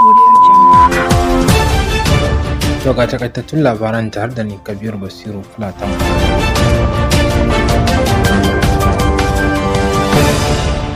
Audio Jungle. To ga takaitattun labaran tare da ni Kabiru Basiru Fulatan.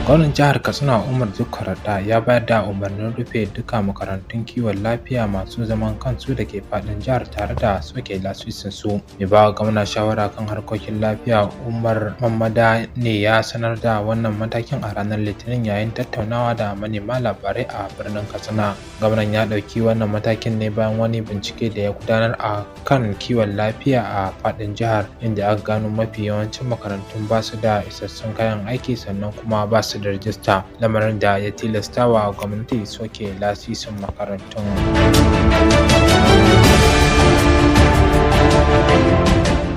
Gwamnan jihar Katsina Umar Dikko Radda ya bayar da umarnin rufe duka makarantun kiwon lafiya masu zaman kansu da ke faɗin jihar tare da soke lasisinsu. Mai ba wa gwamna shawara kan harkokin lafiya Umar Mamada ne ya sanar da wannan matakin a ranar Litinin yayin tattaunawa da manema labarai a birnin Katsina. Gwamnan ya ɗauki wannan matakin ne bayan wani bincike da ya gudanar a kan kiwon lafiya a faɗin jihar, inda aka gano mafi yawancin makarantun ba su da isassun kayan aiki sannan kuma ba su da rajista, lamarin da ya tilasta wa gwamnati soke lasisin makarantun.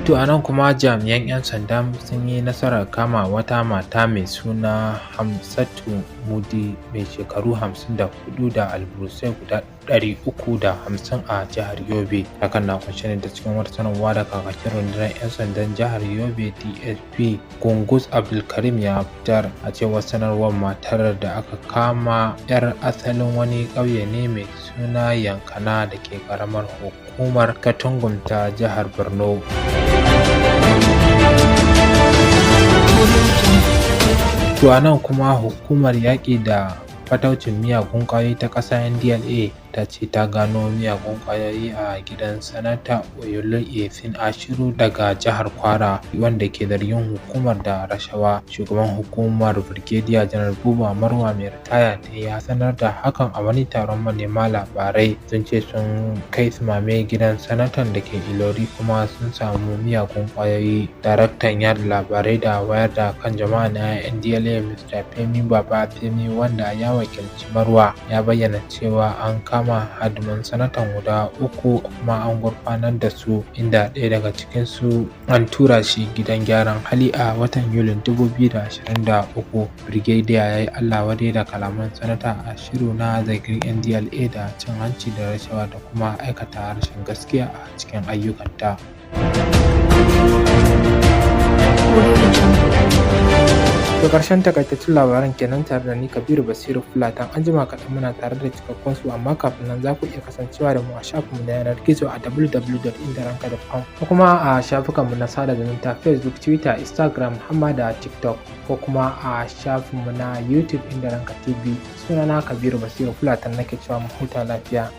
To a nan kuma jami'an 'yan sanda sun yi nasarar kama wata mata mai suna Hamsatu Mudi mai shekaru 54 da alburusai guda 350 a jihar Yobe. Hakan na kunshe ne ta cikin wata sanarwa da kakakin rundunar 'yan sandan jihar Yobe DSP Gungus Abdulkarim ya fitar. A cewar sanarwar, matar da aka kama 'yar asalin wani ƙauye ne mai suna Yankana da ke ƙaramar hukumar Katungum ta jihar Borno. Audio Jungle. To a nan kuma hukumar yaƙi da fataucin miyagun ƙwayoyi ta ƙasa NDLEA ta ce ta gano miyagun ƙwayoyi a gidan Sanata Olusegun Ashiru daga jihar Kwara, wanda ke zargin hukumar da rashawa. Shugaban hukumar Brigadier Janar Buba Marwa mai ritaya ne ya sanar da hakan a wani taron manema labarai. Sun ce sun kai sumame gidan sanatan da ke Ilori kuma sun samu miyagun ƙwayoyi. Daraktan yaɗa labarai da wayar da kan jama'a na NDLEA Mr. Femi Babafemi, wanda ya wakilci Marwa, ya bayyana cewa an kama hadiman sanatan guda uku kuma an gurfanar da su, inda ɗaya daga cikinsu an tura shi gidan gyaran hali a watan Yulin 2023. Brigadier ya yi Allah wadai da kalaman Sanata Ashiru na zargin NDLEA da cin hanci da rashawa da kuma aikata rashin gaskiya a cikin ayyukanta. Audio Jungle. To ƙarshen takaitattun labaran kenan tare da ni Kabiru Basiru Fulatan. An jima kaɗan muna tare da cikakkun su, amma kafin nan za ku iya kasancewa da mu a shafinmu na yanar gizo a www.indaranka.com ko kuma a shafukanmu na sada zumunta Facebook, Twitter, Instagram, hamma da TikTok, ko kuma a shafinmu na YouTube Inda Ranka TV. Sunana Kabiru Basiru Fulatan nake cewa mu huta lafiya.